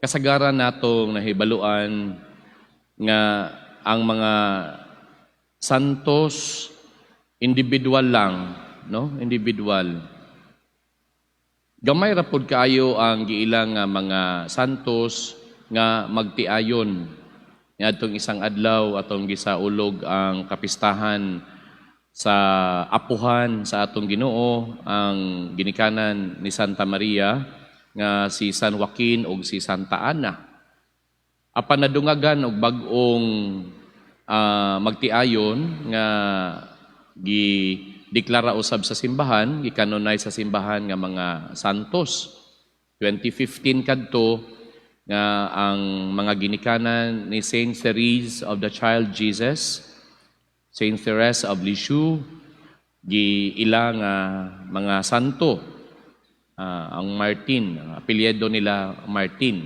Kasagaran natong nahibaluan nga ang mga santos individual lang, no? Individual. Gamay ra pud kaayo ang giila nga mga santos nga magtiayon. Ngadtong isang adlaw atong gisaulog ang kapistahan sa apuhan sa atong Ginoo, ang ginikanan ni Santa Maria nga si San Joaquin ug si Santa Ana. Apan nadungagan og bag-ong magtiayon nga gideklara usab sa simbahan, gikanonay sa simbahan nga mga santos. 2015 kadto nga ang mga ginikanan ni Saint Therese of the Child Jesus, Saint Therese of Lisieux, giila nga mga santo. Ang Martin, ang apelyido nila Martin.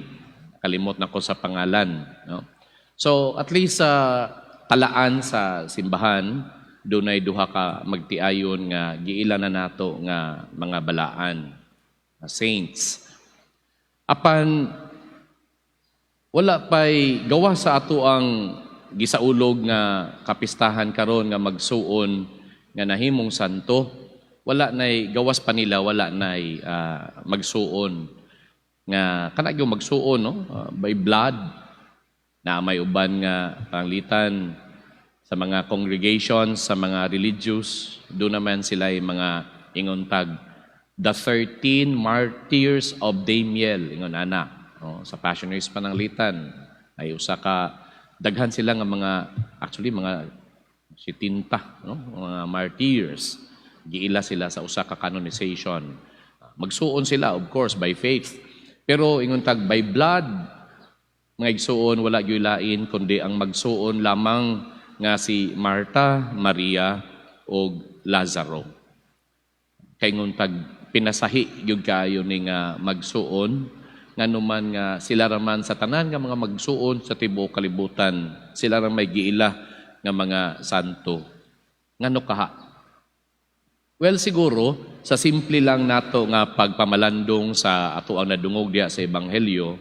Kalimot na ko sa pangalan, no? So at least sa talaan sa simbahan, dunay duha ka magtiayon nga giila na nato nga mga balaan, nga saints. Apan wala pay gawa sa ato ang gisaulog nga kapistahan karon nga magsuon nga nahimong santo. Wala nay gawas pa nila, wala nay magsuon nga kana gyud magsuon, no? By blood na may uban nga panglitan sa mga congregations, sa mga religious, do naman sila yung mga ingontag the 13 Martyrs of Damiel, ingon ana, no? Sa Passionaries pananglitan ay usa ka daghan sila nga mga, actually mga sitinta, no, mga martyrs. Giila sila sa usa ka canonization. Magsuon sila, of course, by faith, pero ingon tag by blood, mga igsuon, wala gyud lain kundi ang magsuon lamang nga si Marta, Maria ug Lazaro. Kay nguntag pinasahi gyud kaayo ni nga magsuon, nganuman nga sila raman sa tanan nga mga magsuon sa tibuok kalibutan, sila ra may giila nga mga santo. Ngano kaha? Well, siguro sa simple lang nato nga pagpamalandong sa ato ang nadungog diya sa ebanghelyo.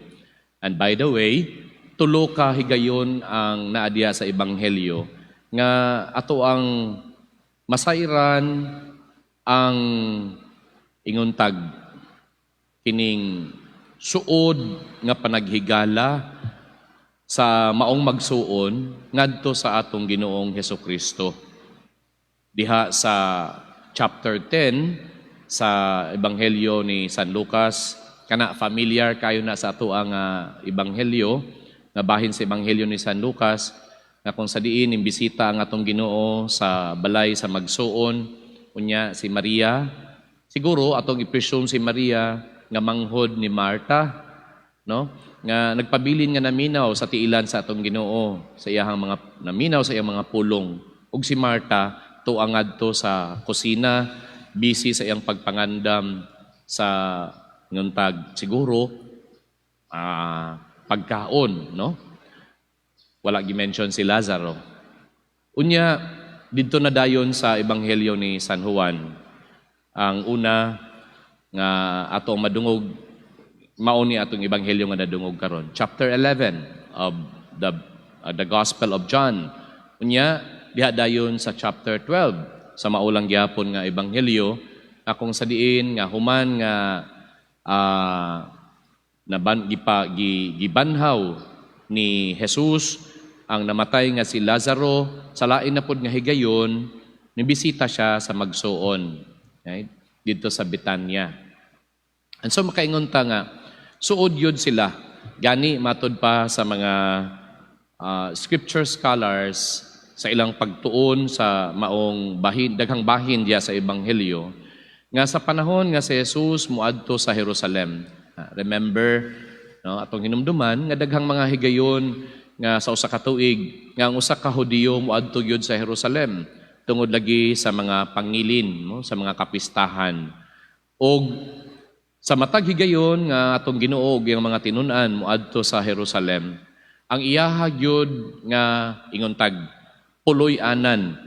And by the way, tulo ka higayon ang naadya sa ebanghelyo nga ato ang masayran ang inguntag kining suod nga panaghigala sa maong magsuon ngadto sa atong Ginoong Hesus Kristo. Diha sa chapter 10 sa Ebanghelyo ni San Lucas, kana familiar kayo na sa ato ang ebanghelyo nga bahin sa Ebanghelyo ni San Lucas, nga kung sa diin imbisita ang atong Ginoo sa balay sa magsuon, unya si Maria, siguro atong i-presume si Maria nga manghod ni Marta, no, nga nagpabilin nga naminaw sa tiilan sa atong Ginoo, sa iyahang mga naminaw sa iyang mga pulong, ug si Marta tuang ngadto sa kusina, busy sa iyang pagpangandam sa nguntag siguro pagkaon, no? Wala gi-mention si Lazaro. Unya didto na dayon sa Ebanghelyo ni San Juan, ang una nga atong madungog mao ni atong ebanghelyo nga nadungog karon, chapter 11 of the Gospel of John. Unya diha dayon sa chapter 12 sa maulang gyapon nga ebanghelyo, akong sa diin nga human nga naban gipa gibanhaw ni Jesus ang namatay nga si Lazaro, sa lain na pod nga higayon nibisita siya sa magsuon, right, didto sa Betania. And so makaingon ta nga suod yun sila. Gani matod pa sa mga scripture scholars sa ilang pagtuon sa maong bahin, daghang bahin diya sa ebanghelyo, nga sa panahon nga si Jesus muadto sa Jerusalem. Remember, no, atong hinumduman nga daghang mga higayon nga sa usa ka tuig nga ang usa ka Hudiyo muadto gyud sa Jerusalem tungod lagi sa mga pangilin, no, sa mga kapistahan. Og sa matag higayon nga atong Ginoo ug iyang mga tinun-an muadto sa Jerusalem, ang iyaha gyud nga ingontag puloy-anan,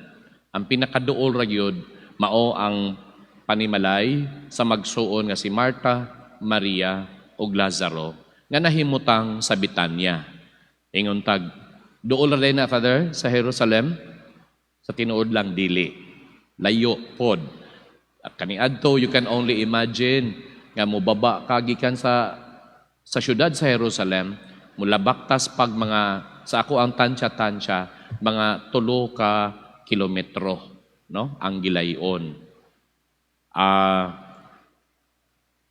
ang pinakaduol ra gyud mao ang panimalay sa magsuon nga si Marta, Maria ug Lazaro. nga nahimutang sa Bitanya. Ingon tag, duol ra na, Father, sa Jerusalem? Sa tinuod lang, dili. Layo pod. Kaniadto, you can only imagine nga mobaba ka gikan sa syudad sa Jerusalem, mulabaktas pag mga sa ako ang tansya-tansya, mga 3 ka kilometro, no, ang gilayon.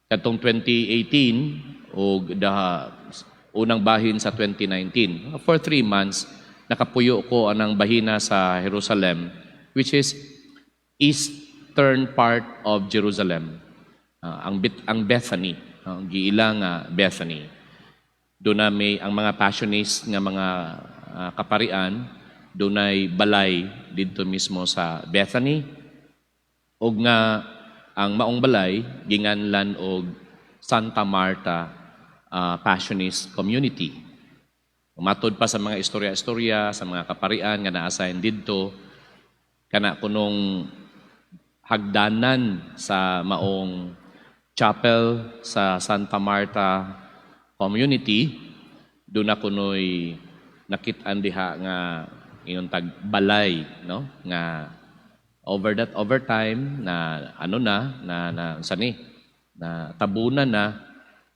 Katong 2018 o the unang bahin sa 2019, for 3 months, nakapuyo ko anang bahina sa Jerusalem, which is eastern part of Jerusalem. Ang Bethany, ang giila nga Bethany. Doon na may ang mga Passionist nga mga kaparian, dunay balay didto mismo sa Bethany. Og nga ang maong balay ginganlan og Santa Marta Passionist Community. Matod pa sa mga istorya-istorya sa mga kaparian nga na-assign didto, kana kunong hagdanan sa maong chapel sa Santa Marta Community, doon na kuno'y nakit-an diha nga ingon tag balay, no, nga over time na ano na na, na sani na tabunan na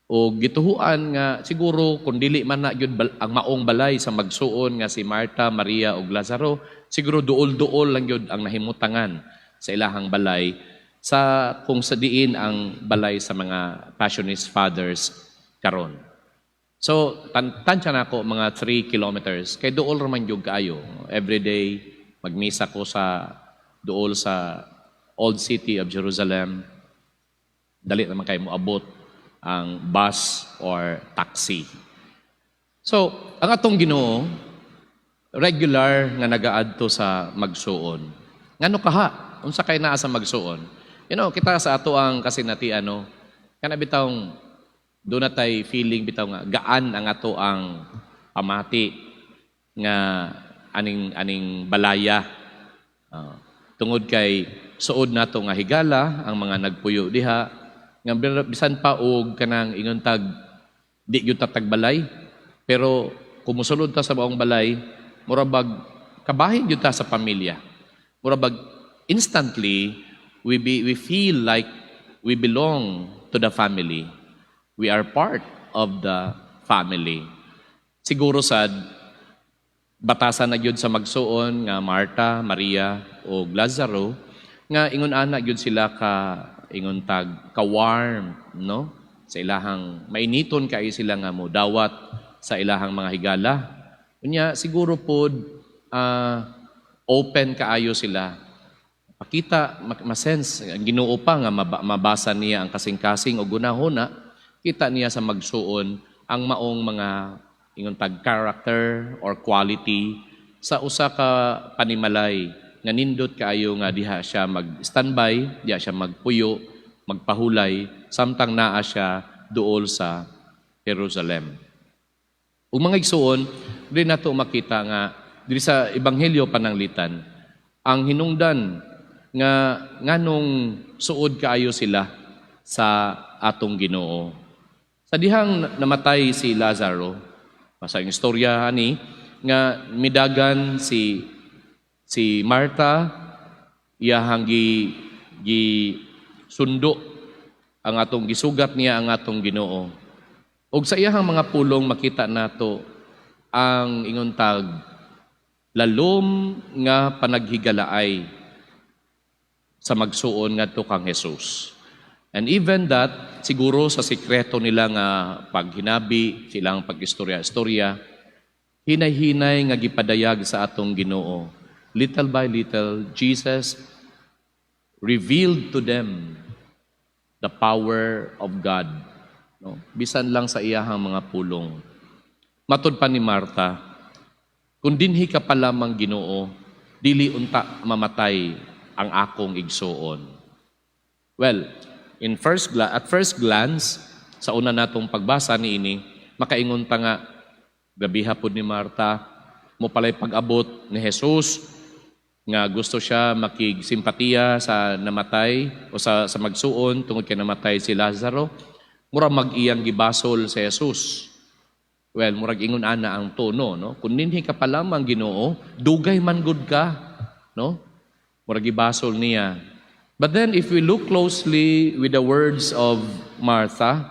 o gituhuan nga siguro kung dili man na gyud ang maong balay sa magsuon nga si Marta, Maria ug Lazaro, siguro duol-duol lang gyud ang nahimutangan sa ilahang balay sa kung sa diin ang balay sa mga Passionist Fathers karon. So, tansya nako mga 3 kilometers. Kay duol ra man gyud kaayo. Every day magmisa ko sa duol sa Old City of Jerusalem. Dali naman kay moabot ang bus or taxi. So, ang atong Ginoo regular nga nagaadto sa magsuon. Ngano kaha? Unsa kay naa sa magsuon? Kita sa ato ang kasinatian, no, kana bitawng doon na tay feeling bitaw nga gaan ang ato ang pamati nga aning aning balaya. Tungod kay suod nato nga higala ang mga nagpuyo diha nga bisan pa og kanang ingon tag di gyud tatag balay, pero kung mosulod ta sa maong balay, mura bag kabahin gyud ta sa pamilya, mura bag instantly we feel like we belong to the family, we are part of the family. Siguro sad batasan na gyud sa magsuon nga Marta, Maria o Lazaro nga ingon ana gyud sila ka ingon tag ka warm, no, sa ilahang mainiton kaayo sila nga mo dawat sa ilahang mga higala. Unya siguro pod open kaayo sila. Pakita ma-sense ang Ginoo pa nga mabasa niya ang kasing-kasing o gunahuna, kita niya sa magsuon ang maong mga ingon tag character or quality sa usa ka panimalay nga nindot kaayo nga diha siya mag-standby, diha siya magpuyo, magpahulay samtang naa siya duol sa Jerusalem. Ug mga igsuon, diri nato makita nga diri sa Ebanghelyo pananglitan ang hinungdan nga nganong suod kaayo sila sa atong Ginoo. Sa dihang namatay si Lazaro, sa istorya ani nga midagan si si Marta, iyahang gi gi sundo ang atong gisugat niya ang atong Ginoo. Ug sa iyahang mga pulong makita nato ang ingon tag lalom nga panaghigalaay sa magsuon ngadto kang Jesus. And even that, siguro sa sikreto nila nga paghinabi, silang pag-istorya-istorya, hinay-hinay nga gipadayag sa atong Ginoo. Little by little, Jesus revealed to them the power of God. No? Bisan lang sa iyahang mga pulong. Matod pa ni Marta, "Kung dinhi ka pa lamang, Ginoo, dili unta mamatay ang akong igsuon." Well, at first glance, sa una natong pagbasa niini, makaingon ta nga, gabiha pod ni Marta, mo pala'y pag-abot ni Jesus, nga gusto siya makigsimpatiya sa namatay o sa magsuon tungod kay namatay si Lazaro, mura mag iyang gibasol si Jesus. Well, murag ingon ana ang tono, no? Kung dinhi ka pa lamang, Ginoo, dugay man gud ka, no? Murag gibasol niya. But then if we look closely with the words of Martha,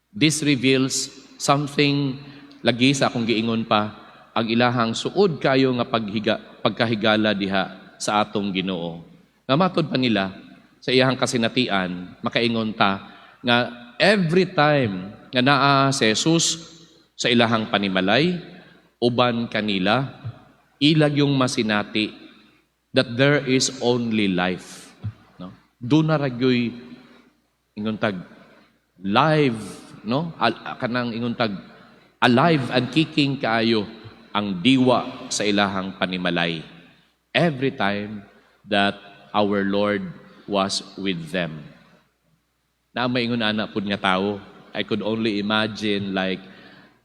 this reveals something lagi sa akong giingon pa, ang ilahang suod kayo nga pagkahigala diha sa atong Ginoo. Nga matod pa nila sa iyahang kasinatian, makaingon ta nga every time nga naa si Jesus sa ilahang panimalay, uban kanila, ilag yung masinati that there is only life. No? Duna ra gyoy ingon tag live, no? Kanang ingon tag alive and kicking kaayo ang diwa sa ilahang panimalay every time that our Lord was with them. Na maingon ana pud nga tawo. I could only imagine like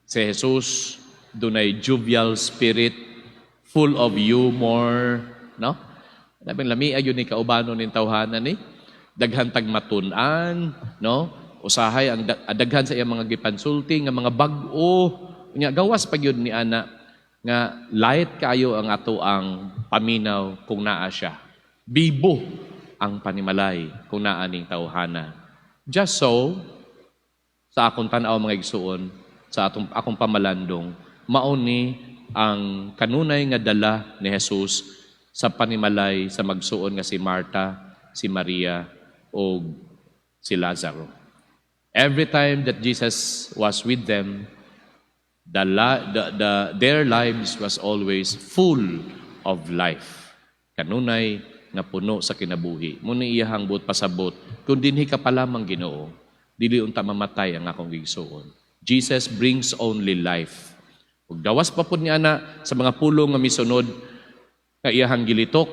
si Jesus dunay jovial spirit, full of humor, no? Labing lami ayun ni kaubano ning tawhana ni. Daghan tag matun-an, no? Usahay ang daghan sa iyang mga gipansulti nga mga bag-o. Nya gawas pa gyud ni ana nga light kayo ang ato ang paminaw kung naa siya. Bibo ang panimalay kung naa ning tawhana. Just so, sa akong tan-aw, mga igsuon, sa atong akong pamalandong, mao ni ang kanunay nga dala ni Jesus sa panimalay sa magsuon nga si Martha, si Maria o si Lazaro. Every time that Jesus was with them, their lives was always full of life. Kanunay nga puno sa kinabuhi. Mao ni iyahang buot pasabot, kung dinhi ka pa lamang, Ginoo, dili unta mamatay ang akong igsuon. Jesus brings only life. Ug gawas pa pud niya na sa mga pulong nga misunod nga iyahang gilitok,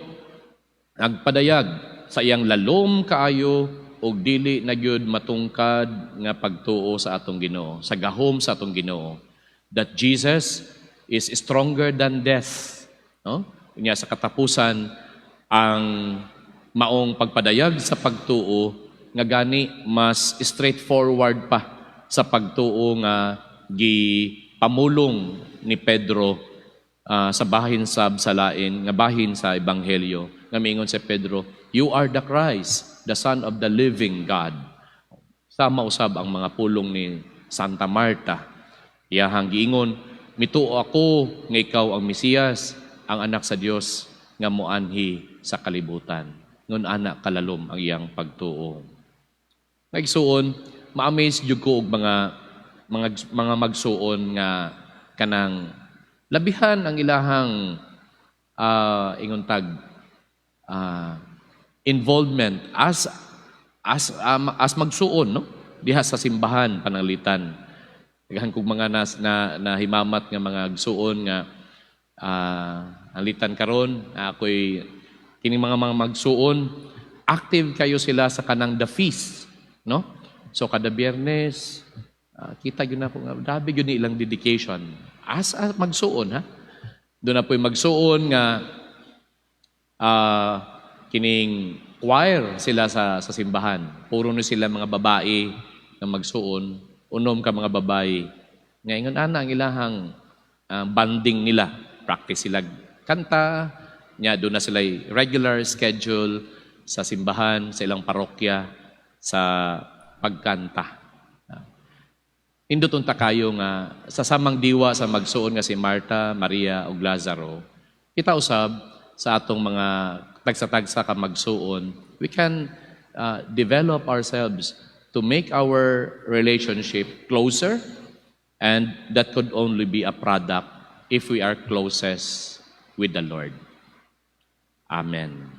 nagpadayag sa iyang lalom kaayo og dili na gyud matungkad nga pagtuo sa atong Ginoo, sa gahom sa atong Ginoo. That Jesus is stronger than death. No? Unya sa katapusan, ang maong pagpadayag sa pagtuo nga gani mas straightforward pa sa pagtuo nga gipamulong ni Pedro sa bahin sab sa lain nga bahin sa ebanghelyo nga miingon si Pedro, "You are the Christ, the Son of the living God." Sama usab ang mga pulong ni Santa Marta. Iyahang giingon, "Mituo ako nga ikaw ang Mesiyas, ang anak sa Dios nga moanhi sa kalibutan." Ngon ana kalalom ang iyang pagtuo. Igsuon, ma-amaze jud ko og mga magsuon nga kanang labihan ang ilahang ingon tag involvement as magsuon, no, diha sa simbahan pananglitan. Daghan kog mga nas, na nahimamat nga mga gsuon nga anlitan karon. Ako'y kining mga magsuon, active kayo sila sa kanang the feast, no? So kada Biyernes, kita gyud nako nga grabe gyud ni ilang dedication as magsuon, ha. Duna po'y magsuon nga kining choir sila sa simbahan. Puro ni sila mga babae nga magsuon, unom ka mga babae. Nga ingon ana ang ilahang banding nila. Practice sila kanta, nya duna sila regular schedule sa simbahan, sa ilang parokya, sa pagkanta. Nindot unta kayo nga sa samang diwa sa magsuon nga si Marta, Maria ug Lazaro, kita usab sa atong mga tagsa-tagsa ka magsuon, we can develop ourselves to make our relationship closer, and that could only be a product if we are closest with the Lord. Amen.